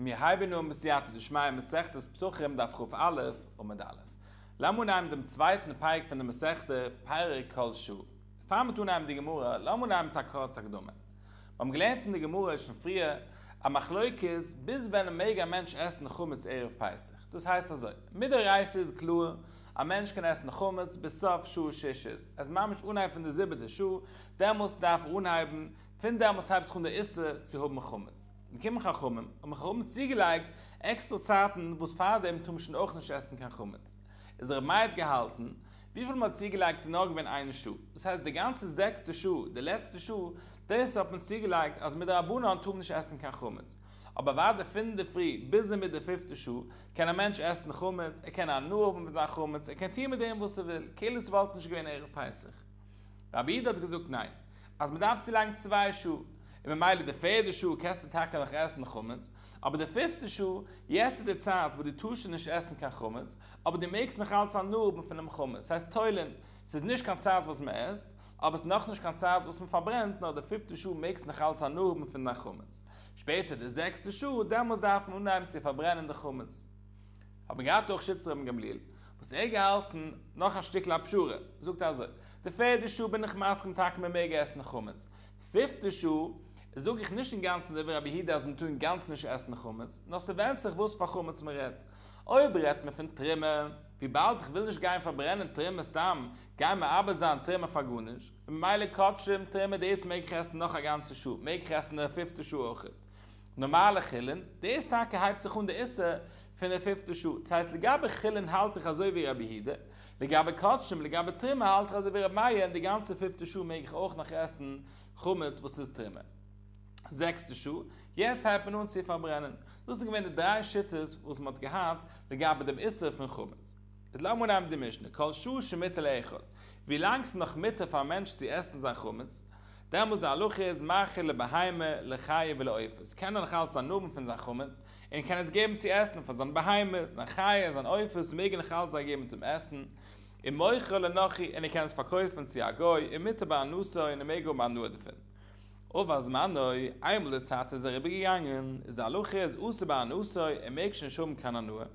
מיר הייבן אן בסייעתא דשמיא מסכת פסחים דף כ"א עמוד א'. לאמיר אנהייבן דעם צווייטן פרק פון די מסכתא, פרק כל שעה. פאר מ'טוט אנהייבן די גמרא, לאמיר אנהייבן מיט א קורצע הקדמה. מיר האבן געלערנט אין די גמרא שוין פריער א מחלוקת ביז ווען מעג א מענטש עסן חמץ ערב פסח. דאס הייסט אזוי, מדאורייתא איז קלאר, א מענטש קען עסן חמץ ביז סוף שעה שישית, עס ממש אנהייב פון די זיבעטע שעה, דעמאלטס דארף ער אנהייבן, פון דעמאלטס הייבט זיך אן די איסור צו האבן חמץ. געקומען חכמים, האבן חכמים צוגעלייגט עקסטערע צייטן וואס פארדעם טאר מען שוין אויך נישט עסן קיין חמץ. איז רבי מאיר האט געהאלטן, וויפיל מען האט צוגעלייגט איז נאר געווען איין שעה, דאס הייסט די גאנצע זעקסטע שעה, די לעצטע שעה, דאס האט מען צוגעלייגט אז מדרבנן טאר מען נישט עסן קיין חמץ. אבער ווייטער פון אינדערפרי ביז און מיט די פיפטע שעה, קען א מענטש עסן חמץ, ער קען הנאה האבן פון זיין חמץ, ער קען טון מיט דעם וואס ער וויל, כאילו ס'וואלט נישט געווען ערב פסח. רבי יהודה האט געזאגט ניין, אז מ'דארף צולייגן צוויי שעה, און ממילא די פערדע שעה קענסטו טאקע נאך עסן חמץ, אבער די פיפטע שעה, יעצט איז די צייט וואס דו טארסט שוין נישט עסן קיין חמץ, אבער דו מעגסט נאך אלץ הנאה האבן פונעם חמץ, ס'הייסט תולין, ס'איז נישט קיין צייט וואס מ'עסט, אבער ס'איז נאכנישט קיין צייט וואס מ'פארברענט, נאר די פיפטע שעה מעגסט נאך אלץ הנאה האבן פון דיין חמץ. שפעטער די זעקסטע שעה, דעמאלס דארף מען אנהייבן צו פארברענען די חמץ. האט מען געהאט אויך שיטת רבן גמליאל, וואס ער געהאלטן נאך א שטיקל א פשרה, זאגט אזוי, די פערדע שעה בין איך מסכים טאקע מען מעג עסן חמץ, פיפטע שעה זאג איך נישט אינגאנצן אזוי ווי רבי יהודה אז מען טאר אינגאנצן נישט עסן חמץ, נאר ס'ווענדט זיך וואס פאר חמץ מען רעדט. אויב רעדט מען פון תרומה, וויבאלד איך וויל נישט גיין פארברענען תרומה סתם, גיין מאבד זיין תרומה פאר גארנישט, און ממילא קדשים תרומה דאס מעג איך עסן נאך א גאנצע שעה, מעג איך עסן די פיפטע שעה אויכעט. נארמאלע חולין, דאס טאקע הייבט זיך אן די איסור פון די פיפטע שעה, דאס הייסט לגבי חולין האלט איך אזוי ווי רבי יהודה, לגבי קדשים לגבי תרומה האלט איך אזוי ווי רבי מאיר און די גאנצע פיפטע שעה מעג איך אויך נאך עסן חמץ וואס איז תרומה. זעקסטע שעה, יעצט הייבט מען אן צו פארברענען. דאס איז געווען די דריי שיטות וואס מען האט געהאט לגבי דעם איסור פון חמץ. איז לאמיר אנהייבן די משנה, כל שעה שמותר לאכול, ווילאנג ס'איז נאך מותר פאר א מענטש צו עסן זיין חמץ, דעמאלס די הלכה איז מאכיל לבהמה, לחיה ולעופות, קען ער נאך אלץ הנאה האבן פון זיין חמץ, און קען עס געבן צו עסן פאר זיין בהמות, זיין חיה, זיין עופות, מעג ער נאך אלץ זיי געבן צום עסן, ומוכרה לנכרי, און ער קען עס פארקויפן צו א גוי, ומותר בהנאתו, און ער מעג האבן הנאה דערפון. עבר זמנו, איינמאל די צייט איז אריבערגעגאנגען, איז די הלכה איז אסור בהנאתו, ער מעג שוין נישט האבן קיין הנאה,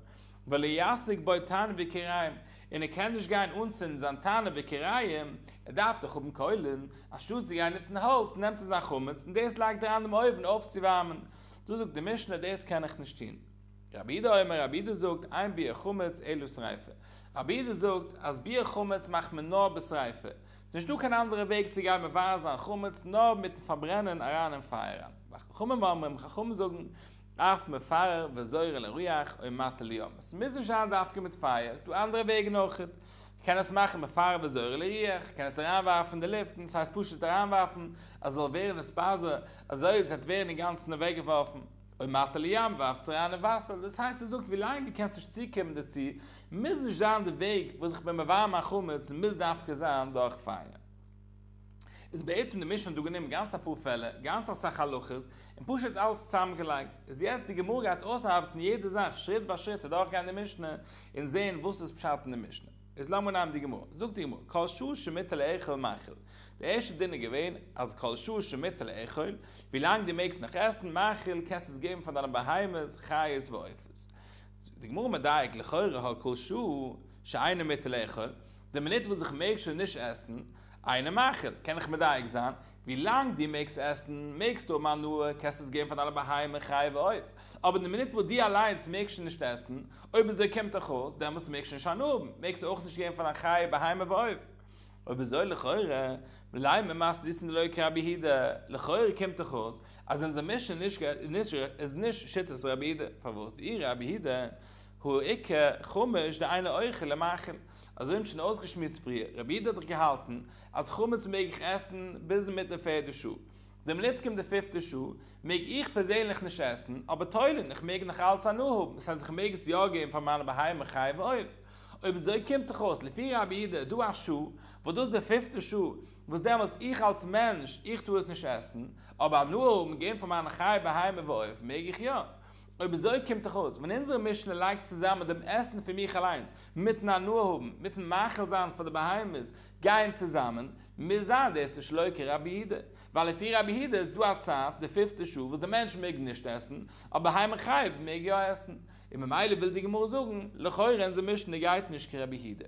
ולא יסיק בו תנור וכירים, און ער קען נישט גיין אנצינדן זיין תנור וכירים, ער דארף דאך האבן קוילן, אנשטאט צו גיין נוצן האלץ נעמט ער זיין חמץ און דאס לייגט ער אריין דעם אויוון אויפצואווארמען, דא זאגט די משנה דאס קען איך נישט טון. רבי יהודה אומר, רבי יהודה זאגט, אין ביעור חמץ אלא שריפה. רבי יהודה זאגט אז ביעור חמץ מאכט מען נאר בשריפה, ס'איז נישטא קיין אנדערע וועג צו גיין מבער זיין חמץ נאר מיטן פארברענען אריין אין פייער אריין. וחכמים אומרים, חכמים זאגן, אף מפרר וזורה לרוח או מטיל לים. עס מוז נישט זיין דווקא מיט פייער, עס איז דא אנדערע וועגן אויך. קען עס מאכן מפרר וזורה לרוח, קען עס אריינווארפן אין די לופטן, ס'הייסט פשוט אריינווארפן אז עס זאל ווערן נתפזר, אזוי עס וועט ווערן אינגאנצן אוועקגעווארפן. או מטיל לים, ווארפט עס אריין אין וואסער, דאס הייסט ער זאגט ווילאנג דו קענסט נישט צוקומען דערצו, מוז נישט זיין די וועג וואס איך בין מבער מיין חמץ מוז דווקא זיין דורך פייער. איז בעצם די משנה דא גענומען גאנץ אפאר פעלער, גאנץ אסאך הלכות, און פשוט אלעס צוזאמגעלייגט, איז יעצט די גמרא גייט אויסארבעטן יעדע זאך שריט ביי שריט אדורך גיין די משנה און זעהן וואס איז פשט אין די משנה. איז לאמיר נעמען די גמרא. זאגט די גמרא, כל שעה שמותר לאכול מאכיל. די ערשטע דין איז געווען אז כל שעה שמותר לאכול, ווילאנג דו מעגסט נאך עסן, מאכיל, קענסטו עס געבן פאר דיינע בהמות, חיות ועופות. די גמרא מדייק, לכאורה הא כל שעה שאינו מותר לאכול, די מינוט וואס איך מעג שוין נישט עסן, אינו מאכיל, קען איך מדייק זיין, ווי לאנג דו מעגסט עסן, מעגסטו האבן הנאה, קענסט עס געבן פאר דיינע בהמה, חיה ועוף. אבער די מינוט וואס דו אליינס מעגסט שוין נישט עסן, אויב אזוי קומט דאך אויס, דעמאלטס מעגסטו נישט הנאה האבן, מעגסטו אויך נישט געבן פאר דיין חיה, בהמה ועוף. אויב אזוי לכאורה, לימא מתניתין דלא כרבי יהודה, לכאורה קומט דאך אויס, אז אונזער משנה איז נישט שיטת רבי יהודה, פארוואס? דאי רבי יהודה, הא איכא חמש דאינו אוכל ומאכיל. אזוי האבן שוין אויסגעשמועסט פריער, רבי יהודה האט דאך געהאלטן אז חמץ מעג איך עסן ביז מיט די פערדע שעה, די מינוט ס'קומט די פיפטע שעה מעג איך פערזענליך נישט עסן, אבער תולין, איך מעג נאך אלץ הנאה האבן, דאס הייסט איך מעג עס יא געבן פאר מיינע בהמה חיה ועוף. אויב אזוי קומט דאך אויס לפי רבי יהודה איז דא א שעה וואס דאס איז די פיפטע שעה וואס דעמאלטס איך אלס מענטש איך טאר עס נישט עסן, אבער הנאה האבן געבן פאר מיינע חיה בהמה ועוף מעג איך יא. אויב אזוי קומט דאך אויס, ווען אונזערע משנה לייגט צוזאמען דעם עסן פון מיך אליינס, מיטן הנאה האבן, מיטן מאכיל זיין פאר די בהמות, גייען צוזאמען, מוז זיין דאס איז שלא כרבי יהודה. ווייל לפי רבי יהודה איז דא א צייט, די פיפטע שעה, וואס די מענטש מעג נישט עסן, אבער בהמה חיה מעג יא עסן. און ממילא וויל די גמרא זאגן, לכאורה אונזער משנה גייט נישט כרבי יהודה.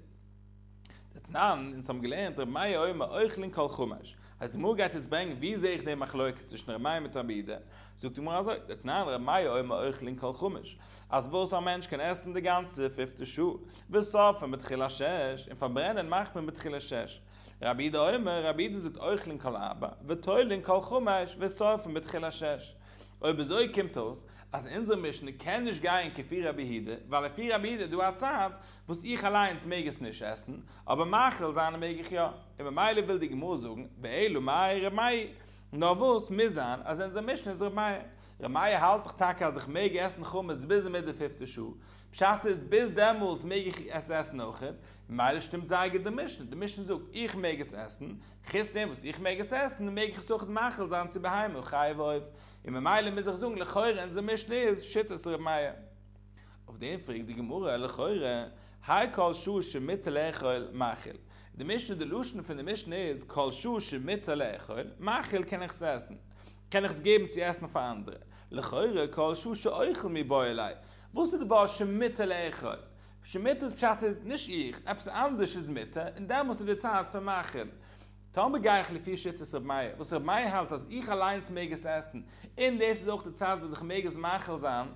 דתנן, אונז האבן געלערנט רבי מאיר אומר אוכלין כל חמש, אז די גמרא גייט יעצט ברענגען ווי זעה איך די מחלוקת צווישן רבי מאיר מיט רבי יהודה, זאגט די גמרא אזוי, דתנן רבי מאיר אומר אוכלין כל חמש, אז וואס א מענטש קען עסן די גאנצע פיפטע שעה, ושורפין בתחילת שש, און פארברענען מאכט מען בתחילת שש. רבי יהודה אומר, רבי יהודה זאגט אוכלין כל ארבע, ותולין כל חמש, ושורפין בתחילת שש. אויב אזוי קומט אויס אז אונזער משנה קען נישט גיין כפי רבי יהודה, ווייל לפי רבי יהודה איז דא א צייט וואס איך אליינס מעג עס נישט עסן, אבער מאכיל זיין מעג איך יא, און ממילא וויל די גמרא זאגן, ואלא מאי ר' מאיר, נאר וואס מוז זיין אז אונזער משנה איז ר' מאיר. ר' מאיר האלט דאך טאקע אז איך מעג עסן חמץ ביז מיט די פיפטע שעה, פשט איז ביז דעמאלטס מעג איך עס עסן אויכעט, ממילא שטימט זייער גוט די משנה, די משנה זאגט איך מעג עס עסן, חוץ דעם וואס איך מעג עס עסן מעג איך עס אויכעט מאכיל זיין צו בהמה חיה ועוף, און ממילא מוז איך זאגן לכאורה אונזער משנה איז שיטת ר' מאיר. אויף דעם פרעגט די גמרא לכאורה, האי כל שעה שמותר לאכול מאכיל, די משנה די לשון פון די משנה איז כל שעה שמותר לאכול מאכיל קען איך עס עסן, קען איך עס געבן צו עסן פאר אנדערע, לכאורה כל שעה שאוכל מיבעי ליה, וואס איז די ווארט שמותר לאכול? שמותר פשט איז נישט איך, עפעס אנדערש איז מותר, און דעמאלס איז די צייט פון מאכיל. טאמער גיי איך לפי שיטת ר' מאיר, וואס ר' מאיר האלט אז איך אליינס מעג עס עסן, און דאס איז אויך די צייט וואס איך מעג עס מאכיל זיין,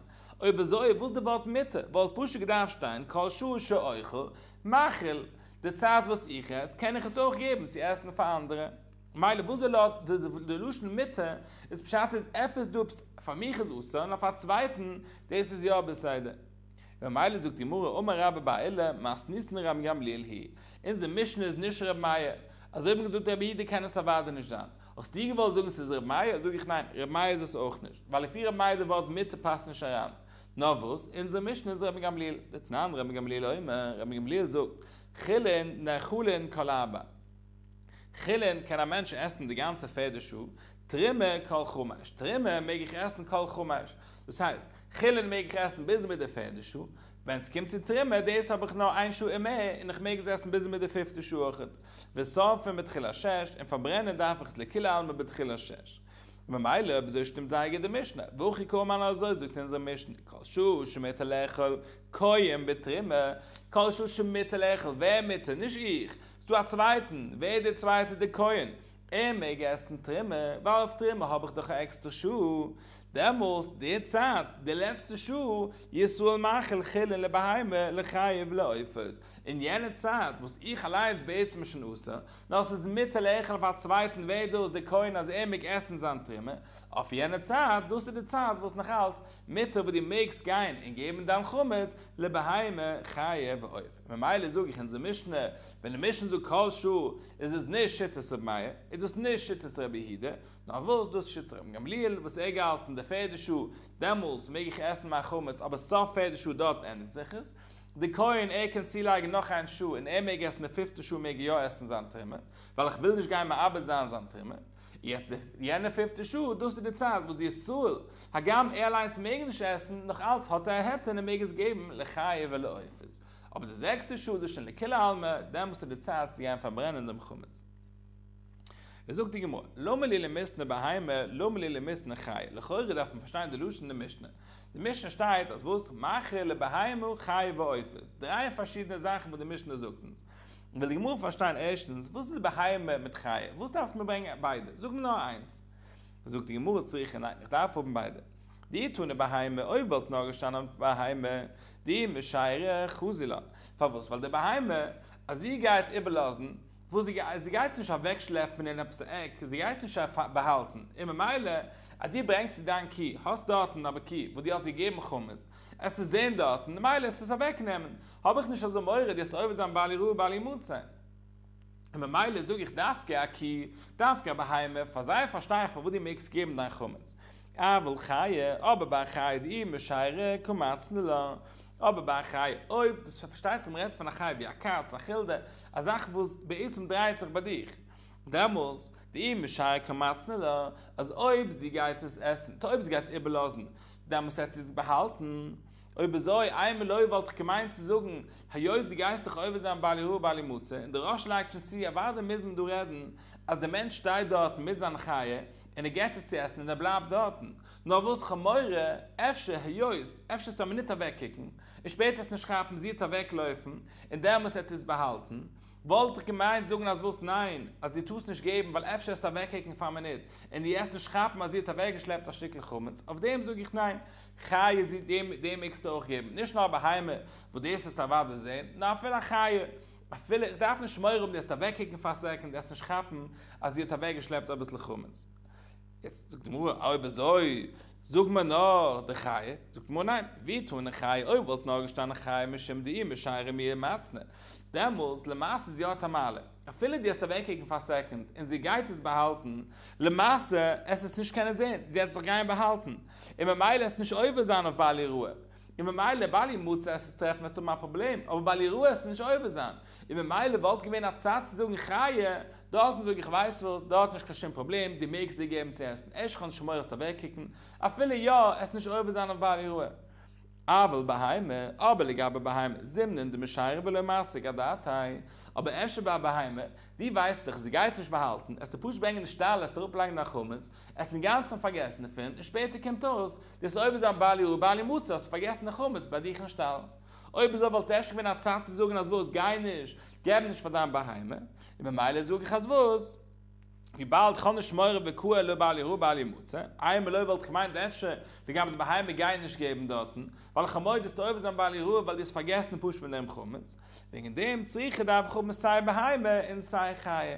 אויב אזוי וואס די ווארט מותר? וואלט פשוט געדארפט שטיין כל שעה שאוכל, מאכיל, די צייט וואס איך עס, קען איך עס אויך געבן צו עסן פאר אנדערע. מילא וואס די לשון מותר איז פשט איז עפעס דא עפעס פאר מיך איז אסור און אויף א צווייטן דאס איז יא בסדר. ממילא זאגט די גמרא אמר רבה בר עולא מתניתין רבן גמליאל היא אונזער משנה איז נישט ר' מאיר, אזוי האט מען געזאגט רבי יהודה קען עס אוודאי נישט זיין, האסטו געוואלט זאגן ס'איז ר' מאיר, זאג איך ניין ר' מאיר איז עס אויך נישט, ווייל לפי ר' מאיר די ווארט מותר פאסט נישט אריין, נאר וואס אונזער משנה איז רבן גמליאל, דתנן רבן גמליאל אומר, רבן גמליאל זאגט, חולין נאכלין כל ארבע. חולין קען א מענטש עסן די גאנצע פערדע שעה, תרומה כל חמש, תרומה מעג איך עסן כל חמש, דאס הייסט, חולין מעג איך עסן ביז מיט די פערדע שעה, ווען ס'קומט צו תרומה, דאס האב איך נאר איין שעה און מער, און איך מעג עס עסן ביז מיט די פיפטע שעה אויכעט, ושורפין בתחילת שש, און פארברענען דארף איך עס לכולי עלמא בתחילת שש. ממילא אויב אזוי שטימט זייער גוט די משנה, והכי קאמר אזוי זאגט אונזער משנה, כל שעה שמותר לאכול כהן בתרומה, כל שעה שמותר לאכול, ווער מותר? נישט איך, ס'דא א צווייטן, ווער איז דער צווייטער? דער כהן, ער מעג עסן תרומה, ווייל אויף תרומה האב איך דאך א עקסטער שעה, דעמאלס די צייט, די לעצטע שעה, ישראל מאכיל חולין לבהמה לחיה ולעופות, אין יענע צייט וואס איך אליינס בעצם איז שוין אסור, נאר ס'איז מותר לאכול אויף א צווייטן ווער דאס דער כהן אז ער מעג עסן זיין תרומה, אויף יענע צייט, דאס איז די צייט וואס נאך אלץ מותר וואס דו מעגסט גיין און געבן דיין חמץ לבהמה חיה ועוף. ממילא זאג איך אונזער משנה, ווען די משנה זאגט כל שעה איז עס נישט שיטת רבי מאיר, איז דאס נישט שיטת רבי יהודה, נאר וואס דאס שיטת רבן גמליאל וואס ער געהאלטן די פערדע שעה, דעמאלס מעג איך עסן מיין חמץ אבער סוף פערדע שעה דארט ענדיגט זיך עס, די כהן ער קען צולייגן נאך איין שעה און ער מעג עסן די פיפטע שעה מעג ער יא עסן זיין תרומה, ווייל איך וויל נישט גיין מאבד זיין זיין תרומה. יעצט די יענע פיפטע שעה, דאס איז די צייט וואס די ישראל, הגם ער אליינס מעג נישט עסן, נאך אלץ האט ער א היתר און ער מעג עס געבן לחיה ולעופות. אבער די זעקסטע שעה דאס איז שוין לכולי עלמא, דעמאלס איז די צייט צו גיין פארברענען דעם חמץ. איז זאגט די גמרא, למה לי למיתנא בהמה, למה לי למיתנא חיה, לכאורה דארף מען פארשטיין די לשון די משנה. די משנה שטייט אז וואס? מאכיל לבהמה חיה ועופות, דריי פארשידענע זאכן וואס די משנה זאגט אונז. וויל די גמרא פארשטיין ערשטנס, וואס איז בהמה מיט חיה? וואס דארפסטו מיר ברענגען ביידע? זאג מיר נאר איינס. זאגט די גמרא צריכא ניין, איך דארף האבן ביידע. דאי תנא בהמה, אויב וואלט נאר געשטאנען בהמה, דאי משיירא חזי לה. פארוואס? ווייל די בהמה, אז זי גייט איבערלאזן, וואס זי גייט, זי גייט עס נישט אוועקשלעפן אין עפעס א עק, זי גייט עס נישט באהאלטן, און ממילא, אז דו ברענגסט צו דיין קי, האסט דארטן אבער קי, וואס דו האסט געגעבן חמץ, עס צו זען דארטן, ממילא עס עס אוועקנעמען, האב איך נישט אזוי מורא דו וועסט עובר זיין בל יראה בל ימצא. און ממילא זאג איך דווקא א קי, דווקא א בהמה, פאר זיי פארשטיי איך פארוואס דו מעגסט געבן דיין חמץ. אבל חיה, אבער ביי א חיה דאי משיירא קא מצנעא לה, אבער ביי א חיה, אויב, דאס פארשטייט זיך מ'רעדט פון א חיה ווי א קאץ, א חולדה, א זאך וואס בעצם דרייעט זיך ביי דיך, דעמאלס, דאי משיירא קא מצנעא לה, אז אויב זי גייט עס עסן, אויב זי גייט איבערלאזן, דעמאלס וועט זי עס באהאלטן. אויב אזוי, אימא לא וואלט איך געמיינט צו זאגן, היות דו גייסט דאך עובר זיין בל יראה בל ימצא, און דער רא"ש לייגט שוין צו, אוודאי מוז מען דא רעדן אז דער מענטש שטייט דארטן מיט זיין חיה און ער געט עס צו עסן און ער בלייבט דארטן. נאר וואס כ'האב מורא, אפשר, היות, אפשר וועסטו א מינוט אוועקקוקן, און שפעטער עס נישט כאפן, זי וועט אוועקלויפן, און דעמאלס וועט זי עס באהאלטן, וואלט איך געמיינט זאגן אז וואס ניין, אז דו טארסט נישט געבן ווייל אפשר וועסטו אוועקקוקן פאר א מינוט, און דו עסט נישט כאפן אז זי האט אוועקגעשלעפט א שטיקל חמץ, אויף דעם זאג איך ניין, חיה זי דעם דעם מעגסטו אויך געבן, נישט נאר א בהמה וואס דאס וועסטו אוודאי זען, נאר אפילו א חיה, אפילו איך דארף נישט מורא האבן דו וועסט אוועקקוקן פאר א סעקונד, דו עסט נישט כאפן אז זי האט אוועקגעשלעפט אביסל חמץ. יעצט זאגט די גמרא, אויב אזוי זאג מיר נאר די חיה, זאגט די גמרא ניין, ואי תנא חיה, אויב וואלט נאר געשטאנען חיה משום דאי משיירא מיהא מצנע, דעמאלס למעשה זי האט א מעלה, אפילו דו האסט אוועקגעקוקן פאר א סעקונד און זי גייט עס באהאלטן, למעשה עסט עס נישט קענען זען, זי העט זיך גיין באהאלטן, און ממילא עסט נישט עובר זיין אויף בל יראה. און ממילא בל ימצא עסט עס טרעפן וועסטו האבן א פראבלעם, אבער בל יראה עסטו נישט עובר זיין, און ממילא וואלט געווען א צד צו זאגן חיה, דארטן זאג איך ווייסט וואס, דארט נישט קיין שום פראבלעם, דו מעגסט זיי געבן צו עסן, ערשט כ'האב נישט מורא עסט אוועקקוקן, אפילו יא, עסט נישט עובר זיין אויף בל יראה. אבל בהמה, אבער לגבי בהמה, זימנין דמשיירא ולא מסיק אדעתיה, אבער אפשר ביי א בהמה, דו ווייסט דאך זי גייט נישט באהאלטן, עסטו פשוט ברענגען אין שטאל עסטו אראפלייגן דיין חמץ, עסט אינגאנצן פארגעסן דערפון, און שפעטער קומט אויס, דו האסט עובר זיין בל יראה בל ימצא, האסט פארגעסן די חמץ ביי דיך אין שטאל. אויב אזוי וואלט אפשר געווען א צד צו זאגן אז וואס, גיי נישט, געב נישט פאר דיין בהמה, און ממילא זאג איך אז וואס, וויבאלד כ'האב נישט מורא וקאי עלה בל יראה בל ימצא, אימא לא וואלט איך געמיינט אפשר לגבי די בהמה גיי נישט געבן דארטן, ווייל איך האב מורא דו וועסט עובר זיין בל יראה ווייל דו האסט פארגעסן פשוט פון דעם חמץ, וועגן דעם צריכא דארף איך האבן סיי בהמה און סיי חיה.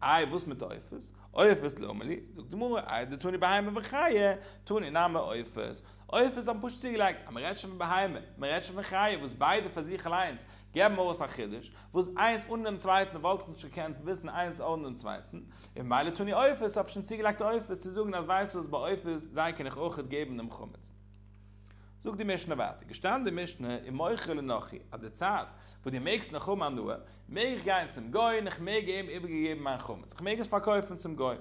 איי וואס מיט עופות? עופות למה לי? זאגט די גמרא, איידי דתני בהמה וחיה, תני נמי עופות. עופות האבן פשוט צוגעלייגט אז מען רעדט שוין פון בהמה, מען רעדט שוין פון חיה וואס ביידע פאר זיך אליינס געבן ארויס א חידוש, וואס איינס אן דעם צווייטן וואלט איך נישט געקענט וויסן איינס אן דעם צווייטן, און ממילא תני עופות האב שוין צוגעלייגט עופות צו זאגן אז ווייסט וואס ביי עופות זיי קען איך אויכעט געבן דעם חמץ. זאגט די משנה ווייטער, געשטאנען די משנה ומוכרו לנכרי אז די צייט וואס דו מעגסט נאך האבן הנאה, מעג איך גיין צום גוי און איך מעג אים איבערגעגעבן מיין חמץ, איך מעג עס פארקויפן צום גוי.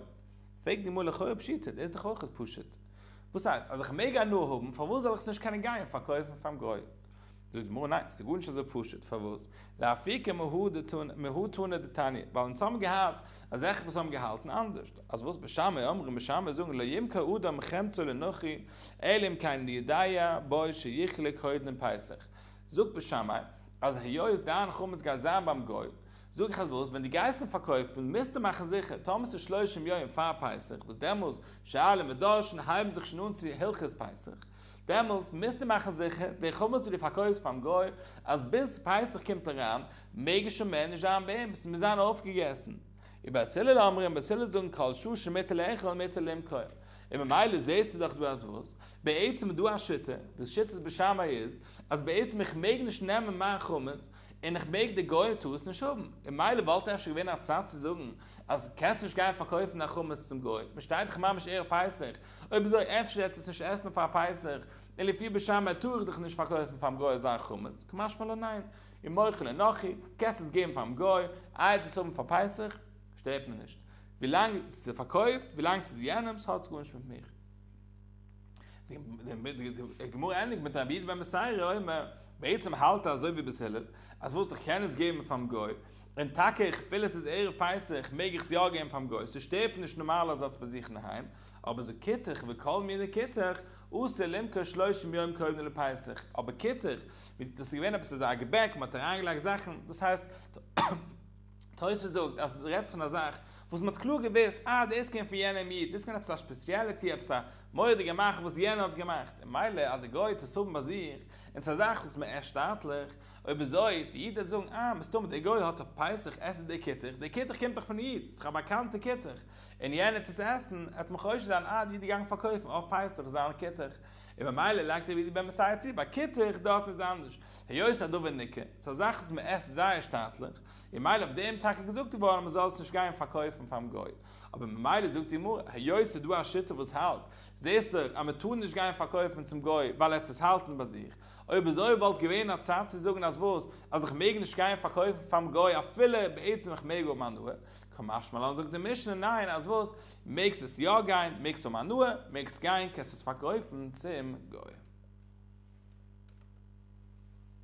פרעגט די גמרא לכאורה פשיטא, דאס איז דאך אויכעט פשוט. וואס הייסט, אז איך מעג הנאה האבן, פארוואס זאל איך עס נישט קענען גיין פארקויפן פאר'ן גוי? זאגט די גמרא, ניין, ס'איז גארנישט אזוי פשוט, פארוואס? לאפוקי מהא תנא דתניא, ווייל אונז האבן געהאט אזעלכע וואס האבן געהאלטן אנדערש, אז וואס בית שמאי אומרים, בית שמאי זאגן לא ימכור אדם חמצו לנכרי, אלא אם כן יודע בו שיכלה קודם פסח. זאגט בית שמאי, אז היות דיין חמץ גייט זיין ביים גוי, זאג איך אז וואס, ווען דו גייסט אים פארקויפן, מוזטו מאכן זיכער, טאמער ס'איז שלושים יום פאר פסח, וואס דעמאלס שואלין ודורשין הייבן זיך שוין אן צו הלכות פסח, דעמאלס מוזטו מאכן זיכער, די חמץ וואס דו פארקויפסט פארן גוי, אז ביז פסח קומט אריין, מעג עס שוין מער נישט זיין ביי אים, ס'מוז זיין אויפגעגעסן. ובית הלל אומרים, בית הלל זאגן כל שעה שמותר לאכול מותר למכור. און ממילא זעסטו דאך דא אז וואס? בעצם איז דא א שיטה, וואס שיטת בית שמאי איז, אז בעצם איך מעג נישט נעמען מיין חמץ, און איך מעג די גוי טאר עס נישט האבן. און ממילא וואלט אפשר געווען א צד צו זאגן, אז קענסט נישט גיין פארקויפן דיין חמץ צום גוי, מען שטייט דאך ממש ערב פסח, אויב אזוי אפשר וועט עס נישט עסן פאר פסח, און לפי בית שמאי טאר איך דאך נישט פארקויפן פארן גוי אזא חמץ, קא משמע לן ניין, ומוכרו לנכרי, קענסט עס געבן פארן גוי, איי ער וועט עס האבן פאר פסח, שטערט מיר נישט. ווילאנג ס'איז פארקויפט, ווילאנג ס'איז יענעמ'ס, האטס גארנישט מיט מיך. די גמרא ענדיגט מיט רבי יהודה בן בתירא אומר, בעצם האלט ער אזוי ווי בית הלל, אז וואס איך קען עס געבן פארן גוי, און טאקע איך אפילו עס איז ערב פסח מעג איך עס יא געבן פארן גוי, ס'שטערט נישט נארמאל אז ער האט עס ביי זיך אינדערהיים, אבער זאגט כותח וכל מיני כותח, אסור למכור שלושים יום קודם לפסח, אבער כותח, דאס איז געווען עפעס אזא געבעק, מען האט אריינגעלייגט זאכן, דאס הייסט, תוספות זאגט אז עס רעדט זיך פון א זאך וואס מען האט קלאר געוואוסט אה דאס קומט פון יענעם איד, דאס איז געווען עפעס א ספעציעליטי, עפעס א מורא'דיגע מאכל וואס יענער האט געמאכט, און מילא אז די גוי וועט עס האבן ביי זיך, און ס'איז א זאך וואס מען עסט שטאטליך, אויב אזוי, די איד וועט זאגן אה מסתמא דער גוי האט אויף פסח עסט דער כותח, דער כותח קומט דאך פון איד, ס'איז דאך א באקאנטע כותח, און יענער וועט עס עסן, וועט מען חושד זיין אה די איד איז געגאנגען פארקויפן אויף פסח זיין כותח, און ממילא לייגט רבי יהודה בן בתירא צו, ביי כותח דארטן איז אנדערש, היות הדבר ניכר, ס'איז א זאך וואס מען עסט זייער שטאטליך, און מילא אויף דעם טאקע געזאגט געווארן אז מען זאל עס נישט גיין פארקויפן פארן גוי, אבער ממילא זאגט די גמרא, היות ס'איז דא א שיטה וואס האלט, זעסט דאך אז מען טאר נישט גיין פארקויפן צום גוי ווייל ער וועט עס האלטן ביי זיך, אויב אזוי וואלט געווען א צד צו זאגן אז וואס, אז איך מעג נישט גיין פארקויפן פארן גוי אפילו בעצם איך מעג האבן הנאה, קא משמע לן זאגט די משנה ניין אז וואס, מעגסט עס יא גיין, מעגסט האבן הנאה, מעגסט גיין קענסט עס פארקויפן צום גוי.